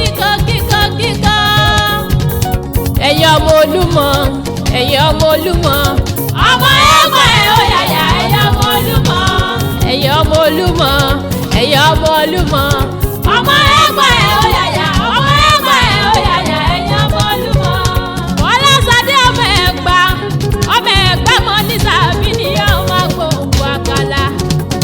Kíkan kíkan kíkan. Ẹ̀yin ọmọ Olúmọ, ẹ̀yin ọmọ Olúmọ. Ọmọ ẹ̀gbọ́n ẹ̀ ó yàyà, ẹ̀yin ọmọ Olúmọ. Ẹ̀yin ọmọ Olúmọ, ẹ̀yin ọmọ Olúmọ. Ọmọ ẹ̀gbọ́n ẹ̀ ó yàyà, ọmọ ẹ̀gbọ́n ẹ̀ ó yàyà, ẹ̀yin ọmọ Olúmọ. Fọláṣadé ọmọ Ẹ̀gbá, ọmọ Ẹ̀gbá mọ ní sàbí ni ọmọ gbòǹgbò àkàlà.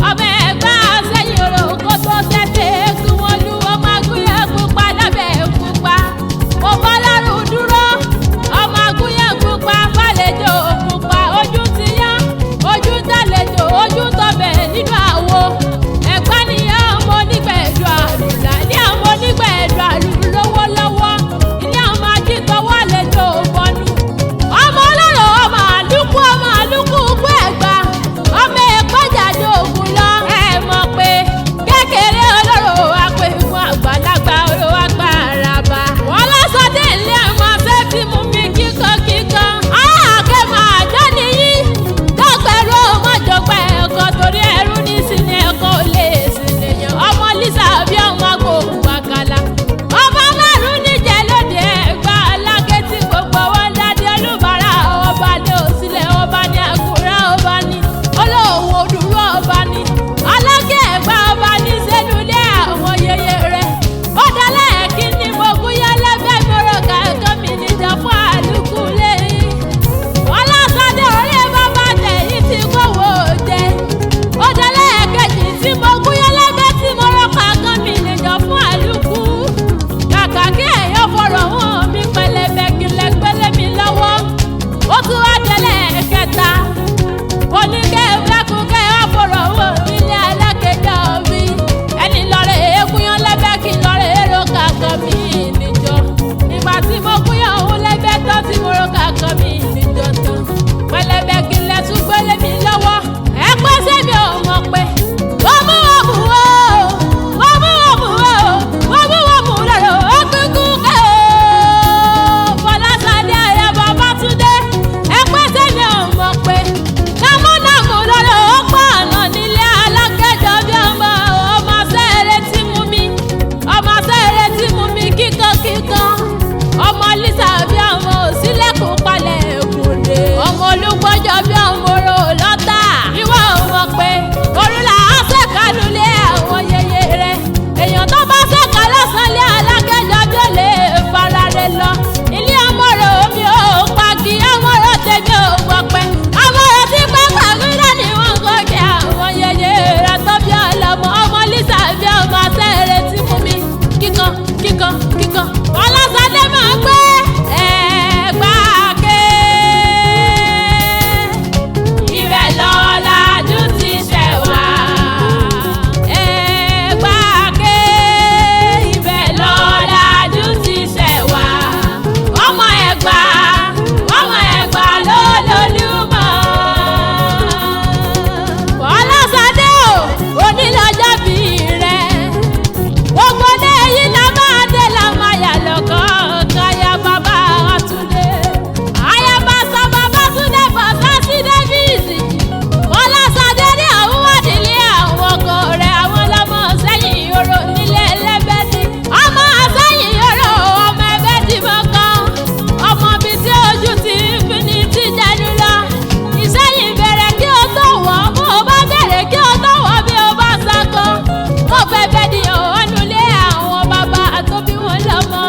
Ọmọ Ẹ̀gbá sẹ́yìn orò kó tó sẹ́tẹ̀ eégún wọn lú ọmọ agúnyẹ̀ pupa lábẹ́ pupa. Mo bá lárùn dúró, ọmọ agúnyẹ̀ pupa fàlejò pupa. Ojú ti yá, ojú tàlejò, ojú tọbẹ̀ nínú àwo. Ẹ̀gbá ni ọmọ onígbẹ̀dù àlùlà, ní ọmọ onígbẹ̀dù àlù lówó lọ́wọ́. Ilé ọmọ akíntọ́wọ́ àlejò bọnu. Ọmọ ọlọ́rọ̀ ọmọ àlùkù ọmọ àlùkù kú Ẹ̀gbá. Ọmọ ẹ̀pẹ́jàdé ògùn lọ. Ẹ mọ̀ pé kékeré ọlọ́rọ̀ àpè fún àgbàlagbà olówó àgbàràbà. Wọ́n lọ́sọdé ilé ọmọ sẹ́fì mú mi kíkan kíkan. Àáké máa jọ́ nìyí. Dọ́gbẹ̀rún ọmọjọgbà ẹ̀kọ́ torí ẹrú ní sinmi ẹ̀kọ́ ò lè sìn èèyàn. Ọmọ Lisa bí ọmọ agbóhùn àkàlà. Ọba márùn-ún níjẹ̀ lóde Ẹ̀gbá alágé tí gbogbo wọn dádé olúbàrà ọba ní òsílẹ̀ ọba ní àkúrẹ́ ọba ní olóòwò òdúró ọba ní alágé Ẹ̀gbá ọba ní sẹ́nulẹ̀ àwọn yeye rẹ̀. Ó dalẹ̀ kí ni mo gúnyán lẹ́fẹ̀ẹ́ mi rò kàkọ́ mi níjà fún àlùkù lẹ́yìn. Ọlọ́sọdé orí bàbá tẹ̀yìn tí kò wò jẹ. Ó dalẹ̀ kejì tí mo gúnyán lẹ́fẹ̀ẹ́ tí mo rò kàkọ́ mi níjà fún àlùkù. Kàkà kí ẹ̀yọ́ fọ̀rọ̀ hàn mí pẹlẹbẹ kílẹ̀ gbélé mi lọ́wọ́. Ó tún wá délẹ̀ kẹta. Oníkẹ́ kẹ́ wá fọ̀rọ̀ hàn mí ní alákejì mi. Ẹni lọ́rẹ̀ eégún lẹ́bẹ̀ kí lọ́rẹ̀ èrò kàkọ́ mi níjọ. Ìgbà tí mo gúnyán òun lẹ́bẹ̀ tán tí mo rò kàkọ́ mi níjọ tán. Pẹlẹbẹ kílẹ̀ tún gbélé mi lọ́wọ́. Ẹ pẹ́ sẹ́mi ò mọ̀ pé. Wọ́n mú wọn mú o, wọ́n mú wọn mú o, wọ́n mú wọn mú lọ́rọ̀ ó kúkú kẹ́ o. Fọláṣadé aya Babátúndé, ẹ pẹ́ sẹ́mi ò mọ̀ pé. Námúnámú lọ́rọ̀ ó pọ̀ ọ̀nà nílé alákẹ́jọ bí ọmọ ọmọ sẹ́ẹ̀rẹ́ tí mú mi. Ọmọ sẹ́ẹ̀rẹ́ tí mú mi kíkan kíkan. Ọmọ Lisa bí ọmọ òsílẹ̀kùn palẹ̀ èkúndé. Ọmọ Olúgbọ́jọ bí ọmọ oró lọ́tà. Ìwọ ò mọ̀ pé òrùlà á ṣèkánú lé àwọn yeye rẹ̀. Èèyàn tó bá ṣèkà lọ́sàn-án lé alákẹ́jọ bí ó lè fara rẹ̀ lọ. Ilé ọmọ rẹ̀ omi ò pagi, ọmọ rẹ̀ tèmi ò gbọ́ pé. Ọmọ rẹ̀ ti pẹ́ pàgídà ni wọ́n kọ́ kí àwọn yeye rẹ̀ tó bí ọlọ́mọ. Ọmọ Lisa bí ọmọ asẹ́rẹ́ tí mú mi kíkan kíkan kíkan. Ọlọ́sàdé máa ń gbé Ẹ̀gbá ké. Ibẹ̀ lọ́làjú ti ṣẹ̀ wá. Ẹ̀gbá ké. Ibẹ̀ lọ́làjú ti ṣẹ̀ wá. Ọmọ Ẹ̀gbá, ọmọ Ẹ̀gbá ló lólúmọ̀. Fọláṣadé o, onílọ́jọ́ bí rẹ̀. Gbogbo lẹ́yìn la máa dé la máa yà lọ́kọ̀ọ̀kan aya bàbá Àtúndé. Ayaba sọ bàbá Túndé bàbá sí Davis. Fọláṣadé ní àwọn wádìílé àwọn ọkọ rẹ̀ àwọn lọ́mọ sẹ́yìn oró nílé ẹlẹ́bẹ̀dì. Ọmọ sẹ́yìn oró ọmọ ẹbẹ̀dì mọ́kàn. Ọmọ bíi tí ojú ti ń fi ní ti jẹnu lọ. Ìsẹ́yìn bẹ̀rẹ̀ kí o tó wọ̀, bó o bá bẹ̀rẹ̀ kí o tó wọ̀ bí o bá sako. Ó fẹ́ bẹ́ẹ̀ di ọ̀hánú lé àwọn bàbá tó bí wọn lọ́mọ.